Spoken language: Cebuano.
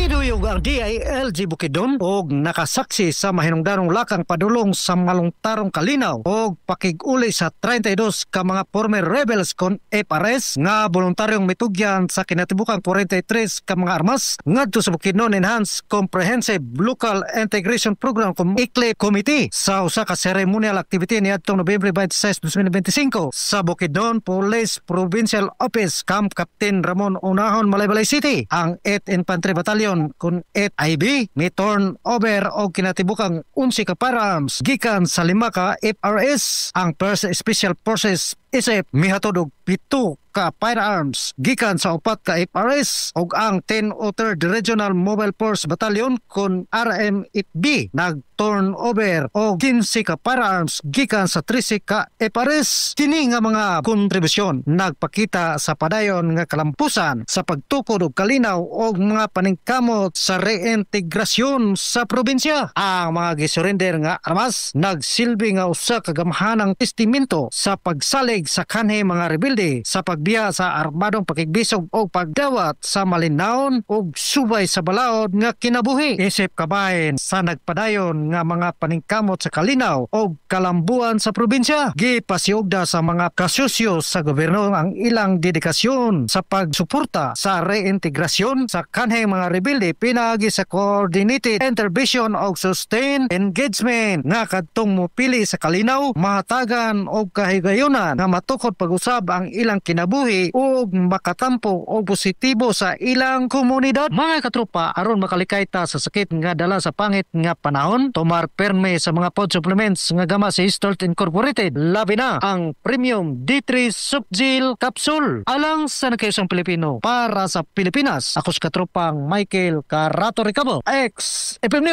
Giduyog ang DILG Bukidnon og nakasaksi sa mahinungdanong lakang padulong sa malungtarong kalinaw og pakig-uli sa 32 ka mga former rebels kon FRS nga voluntaryong mitugyan sa kinatibukang 43 ka mga armas ngadto sa Bukidnon Enhanced Comprehensive Local Integration Program kon ICLIP Committee sa usa ka ceremonial activity niadtong Nobyembre 26, 2025 sa Bukidnon Police Provincial Office, Camp Captain Ramon Unahon, Malaybalay City. Ang 8 Infantry Battalion kon 8 IB mi turn over og kinatibukang 11 ka firearms gikan sa lima ka FRS. Ang First Special Forces SF mihatod og 7 ka firearms gikan sa upat ka FRS ug ang 10 3rd Regional Mobile Force Battalion kon RMFB nag turn over og 15 ka firearms gikan sa 13 ka FRS. Kini nga mga kontribusyon nagpakita sa padayon nga kalampusan sa pagtukod og kalinaw og mga paningkamot sa reintegrasyon sa probinsya. Ang mga gisurrender nga armas nagsilbi nga usa ka gamhanang testamento sa pagsalig sa kanhi mga rebelde sa pagbiya sa armadong pakigbisog o pagdawat sa malinawon ug subay sa balaod nga kinabuhi. Isip kabahin sa nagpadayon nga mga paningkamot sa kalinaw o kalambuan sa probinsya, gipasiugda sa mga kasusyo sa gobyerno ang ilang dedikasyon sa pagsuporta sa reintegrasyon sa kanhing mga rebelde pinaagi sa coordinated intervention og sustained engagement nga kadtong mopili sa kalinaw, mahatagan og kahigayonan nga matukod pag-usab ang ilang kinabuhi ug makatampo og positibo sa ilang komunidad. Mga katropa, aron makalikay ta sa sakit nga dala sa pangit nga panahon, tumar perme sa mga food supplements nga gama sa Eastern Incorporated, labi na ang Premium D3 Softgel Capsule. Alang sa nagkaisang Pilipino, para sa Pilipinas, ako sa katropang Michael Carato Ricabo, ex FM.